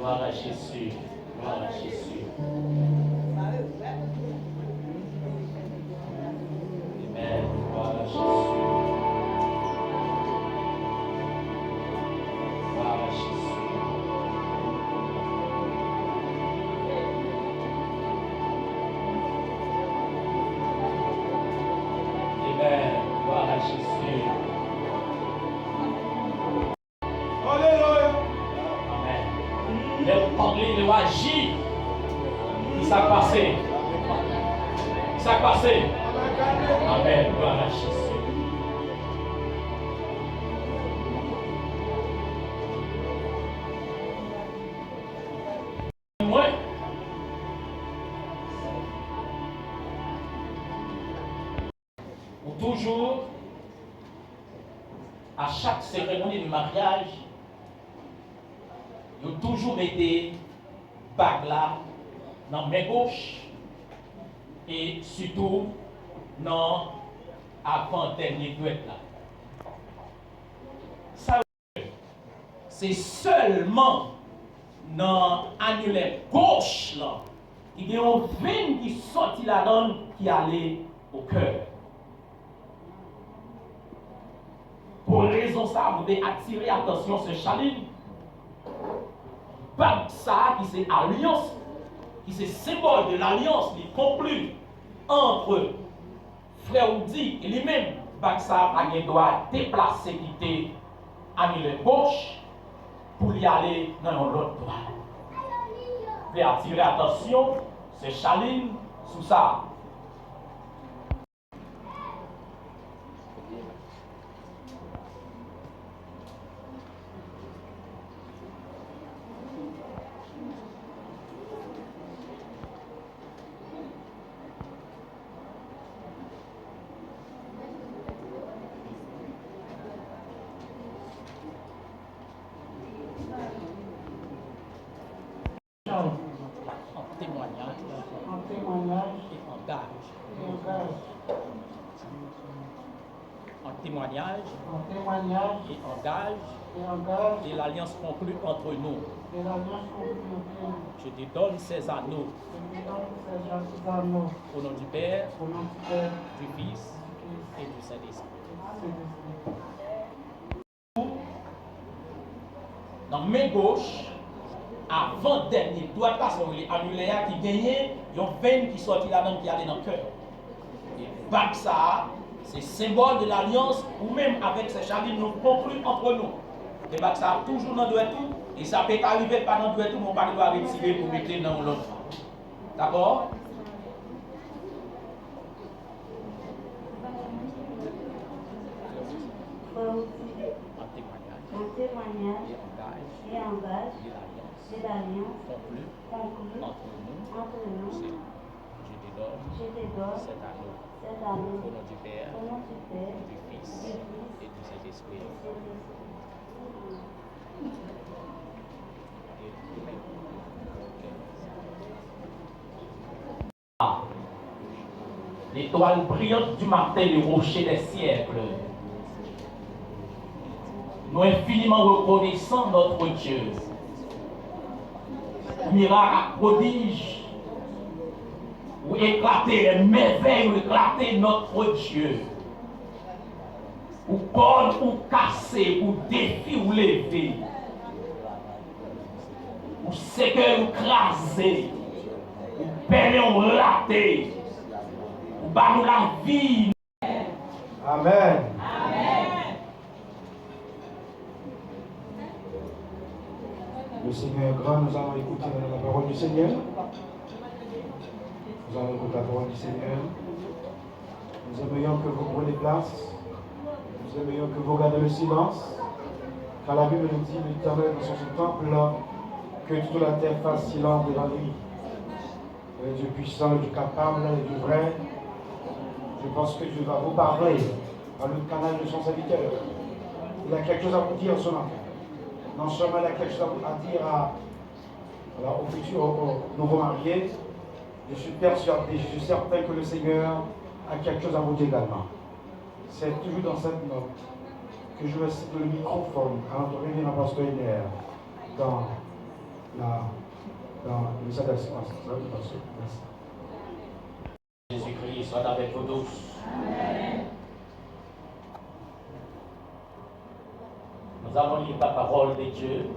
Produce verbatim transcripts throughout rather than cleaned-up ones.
Gloire à Jésus. Gloire à Jésus. Amen. Gloire à Jésus. Gloire à Jésus. Amen. Gloire à Jésus. Alelouya. Amen. Lè w pale, lè w aji, ki sa k pase? Ki sa k pase? Amen. Gloire à Jésus. Mwen, ou toujou, a chak seremoni de maryaj, yo toujou mete bag la nan men goch e sitou nan avan dènye dwèt la. Sa Se sèlman nan anilè goch lan ki gen yon venn ki sòti ladan l ki ale o kè. Pou rezon sa a, mwen te atire atansyon sè Charline, bag sa a ki se alyans, ki se senbòl de lalyans li konkli ant frè Woody e li menm, bag sa a pa gen dwa deplase kite anilè goch pou li ale nan yon lòt dwèt. Vle atire atansyon sè Charline sou sa. An temwayaj. An temwayaj. E an gaj. E an gaj. An temwayaj. An temwayaj. E an gaj. E an gaj. De lalyans konkli ant nou. De lalyans konkli ant nou. Je te donne ces anneaux. Je te donne ces anneaux. Au nom du Père, au nom du Père, du Fils, du Fils, et du Saint-Esprit. Et du Saint-Esprit. Nan men goch, avan dènye dwèt la, sa yo rele anilè a, ki genyen yon venn ki sòti ladan l ki ale nan kè. E bag sa a, se senbòl de lalyans ou menm avèk sè Charline nou konkli ant nou. E bag sa a toujou nan dwèt ou, e sa pe ka rive l pa nan dwèt ou, men w pa gen dwa retire l pou mete l nan yon lòt. Dakò? Frè Woody, an temwayaj, an temwayaj, e an gaj, e an gaj, de lalyans, de lalyans, konkli, konkli, ant nou, ant nou, se, je te donne, je te donne, cet anneau, cet anneau, au nom du Père, au nom du Père, du Fils, du Fils, et du Saint-Esprit. Et du Saint-Esprit. L'étoile brillante du matin, le rocher des siècles. Nous infiniment reconnaissants, notre Dieu, pour miracles, prodiges, ou éclater, merveilles, ou éclater, notre Dieu. Pou kòd ou kase, pou defi ou leve, pou sèkèy ou kraze, pou pèlen ou rate, pou ba nou lavi. Amèn. Le Seigneur est grand, nous allons écouter la parole du Seigneur. Nous allons écouter la parole du Seigneur. Nous aimerions que vous preniez place. Nous aimerions que vous gardiez le silence. Car la Bible nous dit, l'Éternel est dans son temple, que toute la terre fasse silence devant lui. Le Dieu puissant, le Dieu capable, le Dieu vrai. Je pense que Dieu va vous parler par le canal de son serviteur. Il a quelque chose à vous dire ce matin. Non seulement il a quelque chose à vous, à dire à, alors, au futur, au, au nouveau marié, je suis persuadé, je suis certain que le Seigneur a quelque chose à vous dire également. C'est toujours dans cette note que je vais céder le microphone à notre révérend pasteur Ener dans Dans, dans une certaine circonstance, ça, je pense, merci. Jésus-Christ soit avec vous tous. Nous allons lire la parole de Dieu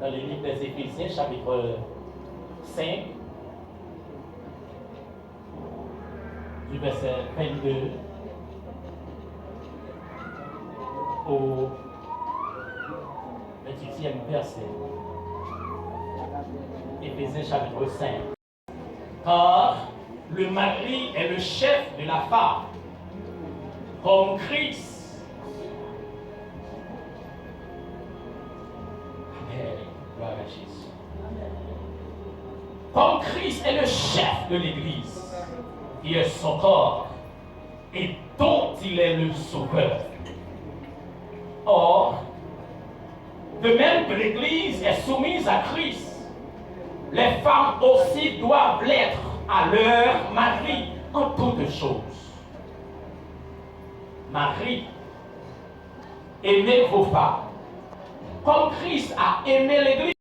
dans le livre des Éphésiens, chapitre cinq, du verset vingt-deux au vingt-huitième verset. Éphésiens chapitre cinq. Car le mari est le chef de la femme, comme Christ. Amen. Gloire à Jésus. Comme Christ est le chef de l'Église, qui est son corps, et dont il est le sauveur. Or, de même que l'Église est soumise à Christ, les femmes aussi doivent l'être à leur mari en toutes choses. Mari, aimez vos femmes, comme Christ a aimé l'Église.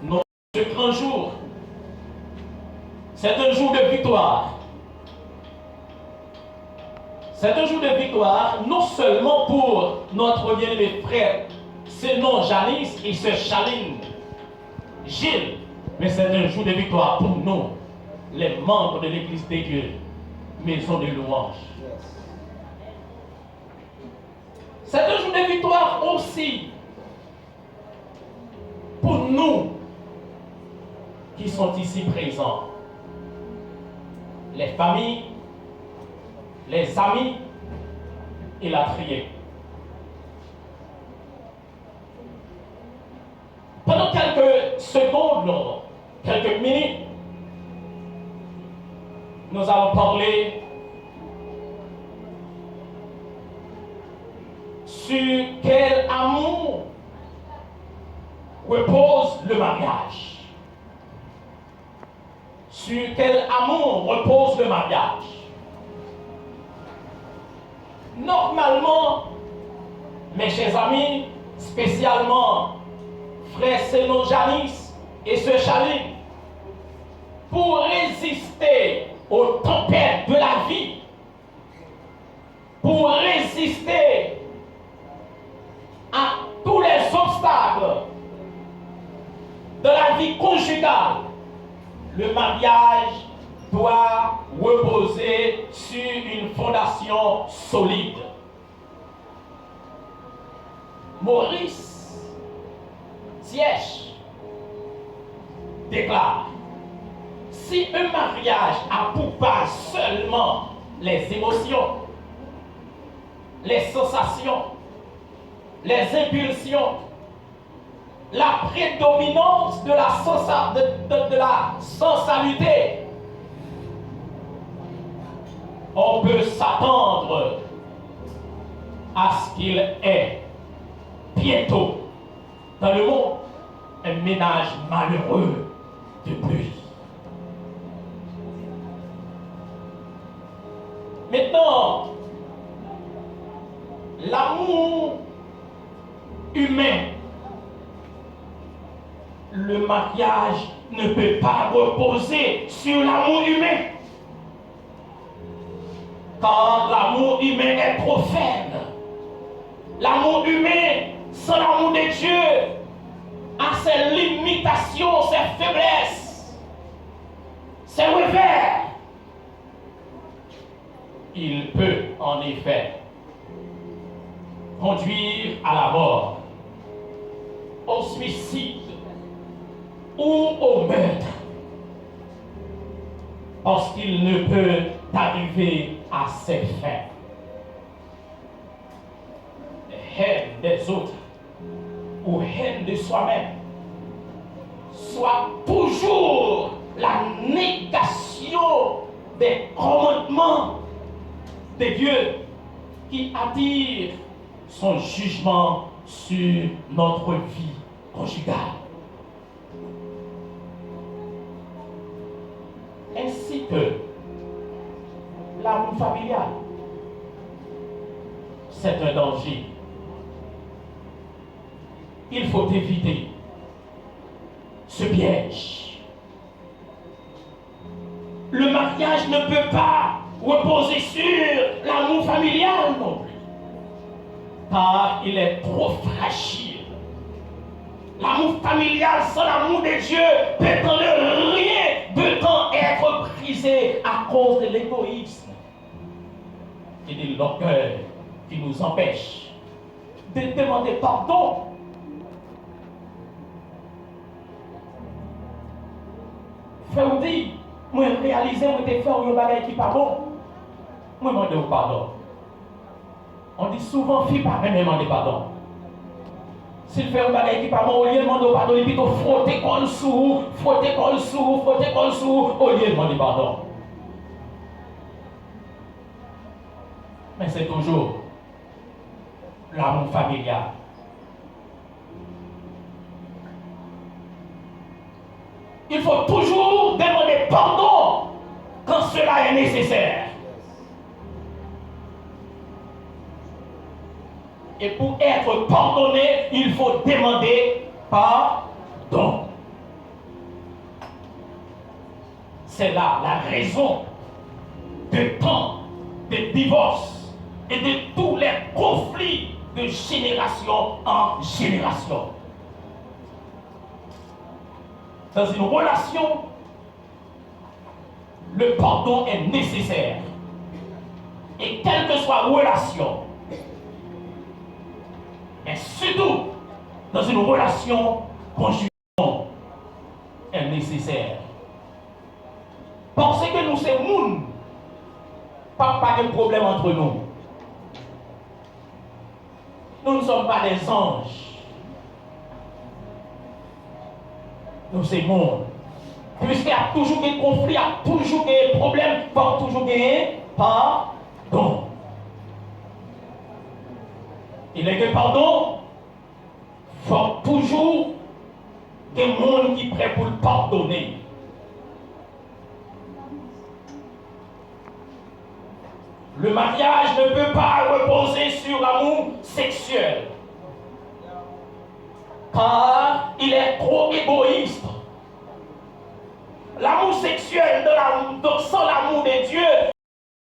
Non, ce grand jour, c'est un jour de victoire. C'est un jour de victoire, non seulement pour notre bien-aimé frère, ce nom Janice et sœur Charline Gilles, mais c'est un jour de victoire pour nous, les membres de l'Église de Dieu, maison de louange. C'est un jour de victoire aussi pour nous qui sont ici présents, les familles, les amis, et élatriés. Pendant quelques secondes, quelques minutes, nous allons parler sur quel amour repose le mariage. Sur quel amour repose le mariage? Normalement, mes chers amis, spécialement frère Sénon Janice et sœur Charline, pour résister aux tempêtes de la vie, pour résister à tous les obstacles de la vie conjugale, le mariage doit reposer sur une fondation solide. Maurice Thiesch déclare, si un mariage a pour base seulement les émotions, les sensations, les impulsions, la prédominance de la sensa-, de, de, de la sensualité, on peut s'attendre à ce qu'il ait bientôt dans le monde un ménage malheureux de plus. Maintenant, l'amour humain, le mariage ne peut pas reposer sur l'amour humain. Car l'amour humain est trop faible. L'amour humain, sans l'amour de Dieu, a ses limitations, ses faiblesses, ses revers. Il peut en effet conduire à la mort, au suicide ou au meurtre, parce qu'il ne peut arriver à ses fins. Haine des autres ou haine de soi-même, soit toujours la négation des commandements de Dieu qui attire son jugement sur notre vie conjugale. Ainsi que l'amour familial. C'est un danger. Il faut éviter ce piège. Le mariage ne peut pas reposer sur l'amour familial non plus, car il est trop fragile. L'amour familial sans l'amour de Dieu peut en un rien de temps être brisé à cause de l'égoïsme et de l'orgueil qui nous empêche de demander pardon. Frè, ou di, mwen reyalize mwen te fè w yon bagay ki pa bon. Mwen mande w padon. On dit souvent, fi pa renmen mande padon. Si l fè yon bagay ki pa bon, olye l mande w padon, li pito fwote kò l sou ou, fwote kò l sou ou, fwote kò l sou ou, olye l mande padon. Men se toujou l'amour familial. Il faut toujours demander pardon quand cela est nécessaire. Et pour être pardonné, il faut demander pardon. C'est là la raison de tant de divorces et de tous les conflits de génération en génération. Dans une relation, le pardon est nécessaire. Et quelle que soit relation, mais surtout dans une relation conjugale, est nécessaire. Paske nou se moun, p ap pa gen pwoblèm ant nou. Nous ne sommes pas des anges. Nou se moun. Piske ap toujou gen konfli, ap toujou gen pwoblèm, fòk toujou genyen padon. E lè gen padon, fòk toujou gen moun ki prè pou l padone. Le mariage ne peut pas reposer sur l'amour sexuel, car il est trop égoïste. L'amour sexuel dans la, donc sans l'amour de Dieu